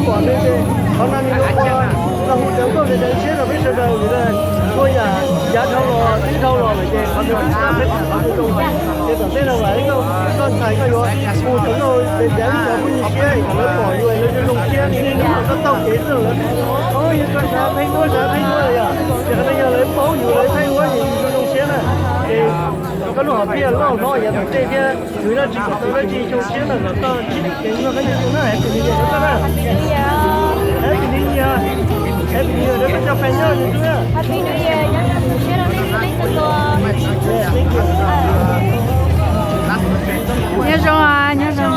Pom nws ces qhov no nws ua los hu cov nkauj cov ntawv siab rau peb sawv daws, ua yam yav dhau los twb dhau los lawm ces qhov no peb peb tham qhov zoo zoo. Ces tom ntej no mas ib nkauj koj ntxhais koj yuav hu cov nkauj cov ntawv rau phooj ywg siab kom lawv pom yus lawv zoo zoo siab, hnub no koj taug kev xwb lawv, o, yog koj xav pheej duab xav pheej duab yom, ces qhov no yog lawv paub yus lawv pheej duab yus zoo zoo siab na. Ces koj lub hom phiaj loj hlob yav tom ntej thiab khwv dab tsi kom tau dab tsi xyoo tshiab no kom koj sib kev noj qab nyob zoo na, Happy New Year rau koj na. Happy New Year, Happy New Year rau koj cov fans nyob zoo xwb na. Nyob zoo, nyob zoo,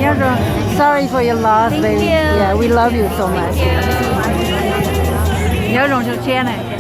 nyob zoo. Sorry for your loss, baby. Yeah, we love you so much. Nyob zoo xyoo tshiab na.